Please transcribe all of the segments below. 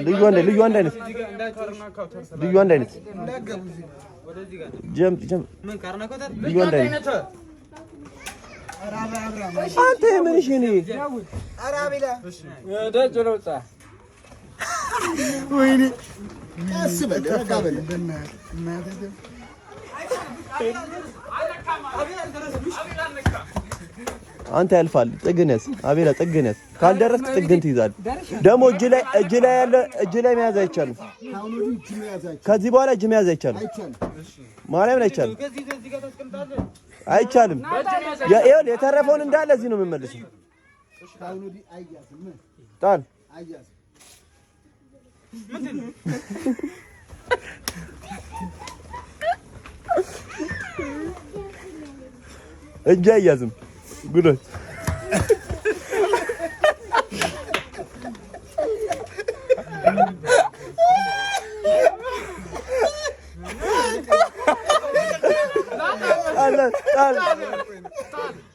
ልዩ አንድ ልዩ አንድ አይነት ልዩ አንድ አይነት jump jump ልዩ አንድ አይነት አንተ ምን እሺ እኔ ወይኔ ቀስ በል ረጋ በል። አንተ ያልፋል። ጥግን ያዝ አቤላ፣ ጥግን ያዝ። ካልደረስክ ጥግን ትይዛለህ። ደግሞ እጅ ላይ እጅ ላይ ያለ እጅ ላይ መያዝ አይቻልም። ከዚህ በኋላ እጅ መያዝ አይቻልም። ማርያምን አይቻልም፣ አይቻልም። ይኸውልህ የተረፈውን እንዳለ እዚህ ነው የምመልሰው። ጣል እጅ አይያዝም። ጉዶች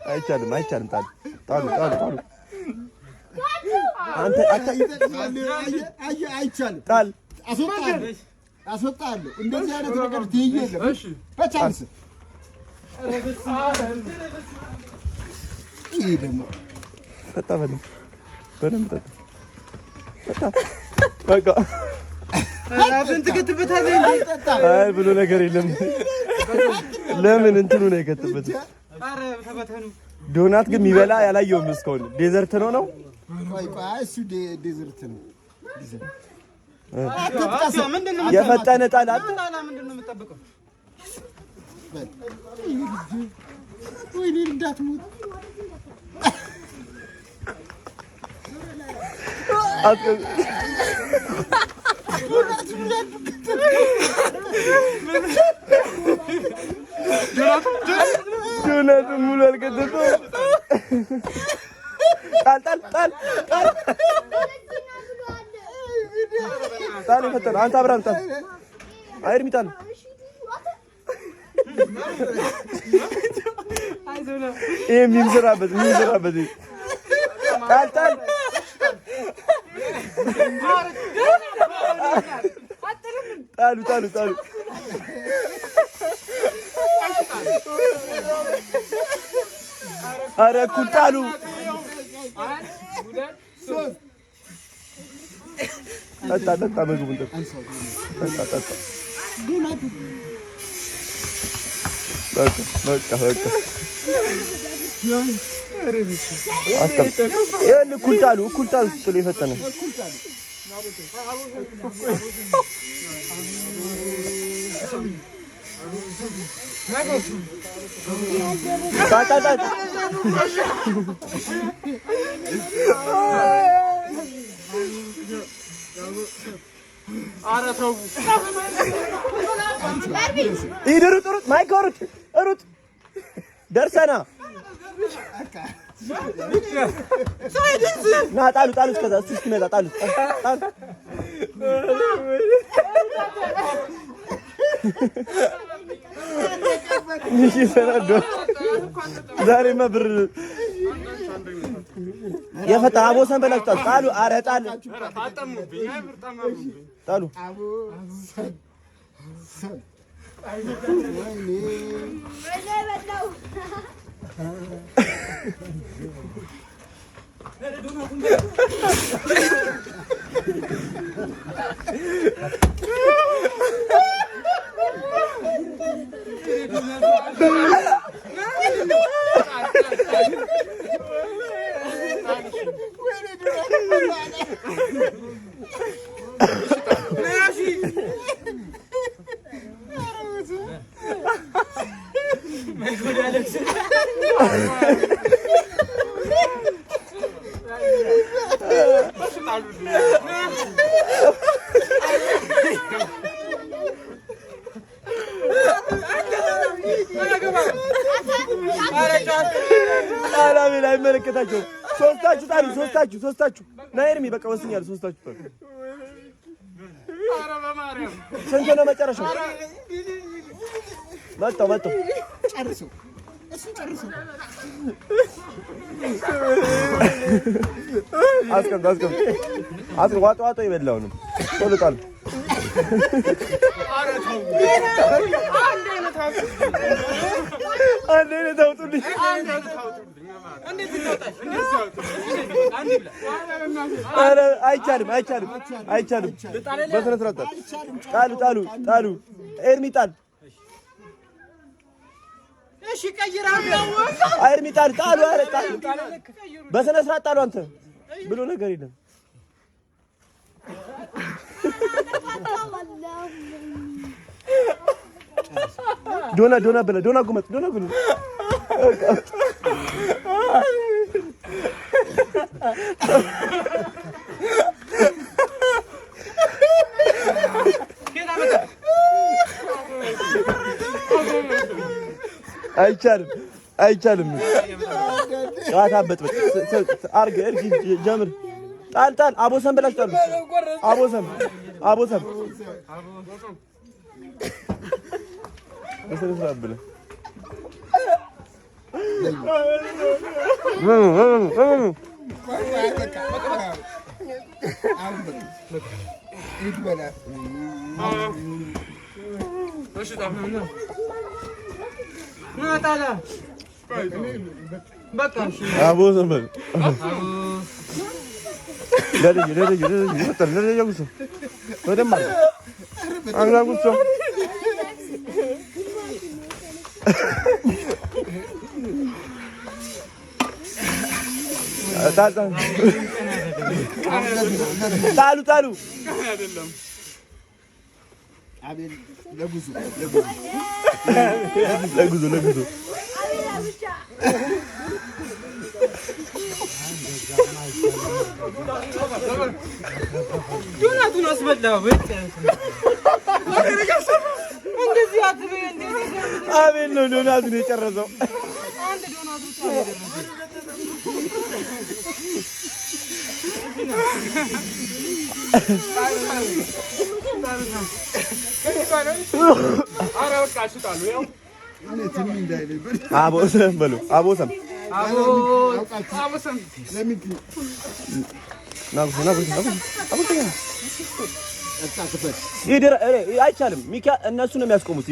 አይቻልም፣ አይቻልም። ጣሉ፣ ጣሉ፣ ጣሉ፣ ጣሉ። አንተ አይቻልም። ጣል፣ አስወጣለሁ። እንደዚህ አይነት ነገር ትይዬ የለም በ chance። ይሄ ደግሞ ጠጣ፣ በደንብ በደንብ ጠጣ፣ ጠጣ። በቃ አይ ብሎ ነገር የለም። ለምን እንትኑ ነው የከተበት? ዶናት ግን የሚበላ ያላየውም እስካሁን። dessert ነው ነው ቆይ ቆይ፣ እሱ dessert ነው። የፈጠነ ጣል። ወይኔ እንዳትሞት። ዶናቱን ሙሉ አልከተተውም። ጣል ጣል ጣል ጣል ጣል። የፈጠነ አንተ አብርሃም ጣል። አይርሚ ጣል። ይሄ የሚንዘራበት የሚንዘራበት ጣል ጣል ጣሉ ጣሉ ጣሉ። ኧረ እኩል ጣሉ። ጠጣ ጠጣ፣ ምግቡን ጠጣ ጠጣ ጠጣ። በቃ በቃ በቃ። ይኸውልህ እኩል ጣሉ፣ እኩል ጣሉ። ጥሎ የፈጠነ ጣል ጣል ጣል። ሂድ፣ ሩጥ ሩጥ፣ ማይክ ሩጥ ሩጥ፣ ደርሰና ና ጣሉ ጣሉ። እስከዛ እሱ እስኪመጣ ጣሉ ጣሉ። ዛሬማ ብር የፈታ አቦሰን በላችሁ ጣሉ ጣሉ። ኧረ ጣል ጣሉ። ጣላሜ አይመለከታቸውም። ሶስታችሁ ጣሉ። ሶስታችሁ ሶስታችሁ ና ኤርሚ በቃ ወስኛለሁ። ሶስታችሁ ጣሉ። ስንት ነው መጨረሻው? መጣሁ መጣሁ። ጨርሰው። አስቀምጥ አስቀምጥ አስቀምጥ። ዋጥ ዋጦ የበላውንም ቶሎ ጣል። አንድ አይነት አውጡልኝ። ኧረ አይቻልም፣ አይቻልም፣ አይቻልም። በስነ ስርዓት ጣሉ፣ ጣሉ፣ ጣሉ። ኤርሚ ጣል፣ ኤርሚ ጣል፣ ጣሉ። ኧረ ጣሉ፣ በስነ ስርዓት ጣሉ። አንተ ብሎ ነገር የለም። ዶና ዶና ብለህ ዶና ጉመጥ ዶና ጉመጥ አይቻልም፣ አይቻልም። ጨዋታ በጥበጥ አርግ እርግ ጀምር። ጣል ጣል። አቦሰም ብላችሁ ጣሉ። አቦሰም አቦሰም በስነ ስርዓት ብለህ አቦሰም በል ጣሉ ጣሉ። ለጉዞ ለጉዞ ዶናቱን አስበላው። አቤል ነው ዶናቱን የጨረሰው። አቦሰም በሉ አቦሰም አይቻልም። ሚካ እነሱ ነው የሚያስቆሙት።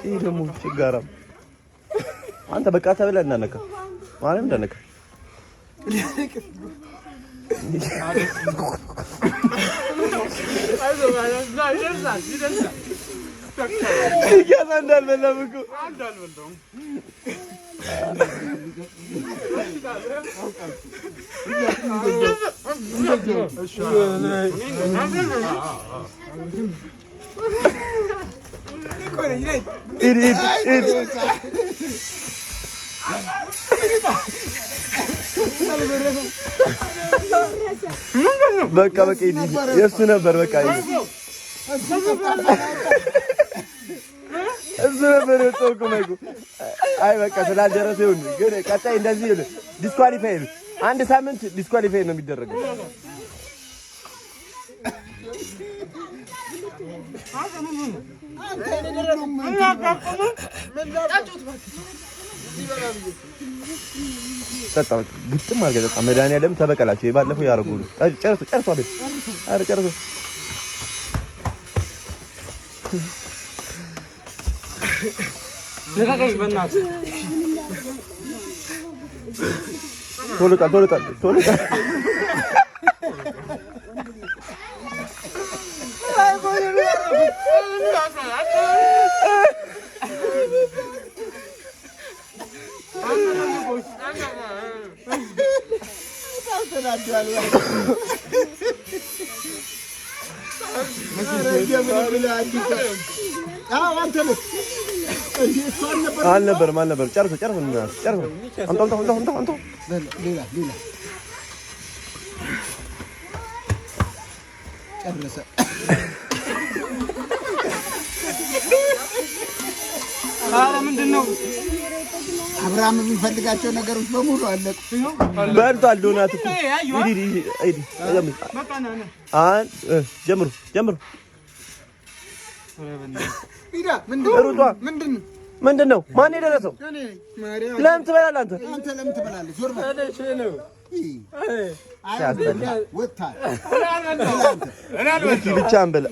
ይህ ደግሞ ችጋራም አንተ በቃ ተብለህ እንዳነካ ማርያም እንዳነካ እንዳልበላም እኮ በቃ በቃ የእሱ ነበር። በቃ እሱ ነበር የወጣው እኮ ማይኩ። አይ በቃ ስላልደረሰ ይሁን። ግን ቀጣይ እንደዚህ ይሁን። disqualify አንድ ሳምንት disqualify ነው የሚደረገው። ጠጣ ግጥም አድርገህ ጠጣ። መድኃኒዓለም ተበቀላቸው። የባለፈው ያደረጉ ጨርሶ ጨርሶ አቤት፣ ኧረ ጨርሶ ቶሎ ጣል፣ ቶሎ ጣል፣ ቶሎ ጣል። አልነበረም አልነበረም። ጨርሶ ጨርሶ ጨርሶ። አምጣው አምጣው አምጣው አምጣው። ሌላ ጨረሰ። ኧረ ምንድን ነው አብርሃም የሚፈልጋቸው ነገሮች በሙሉ አለቁ። በልቷል። ዶናት እኮ ጀምሩ ጀምሩ። ሩጧ ምንድን ነው? ምንድን ነው? ማን የደረሰው? ለምን ትበላለህ አንተ? አንተ ለምን ትበላለህ? ዞር በል። ብቻህን ብላ።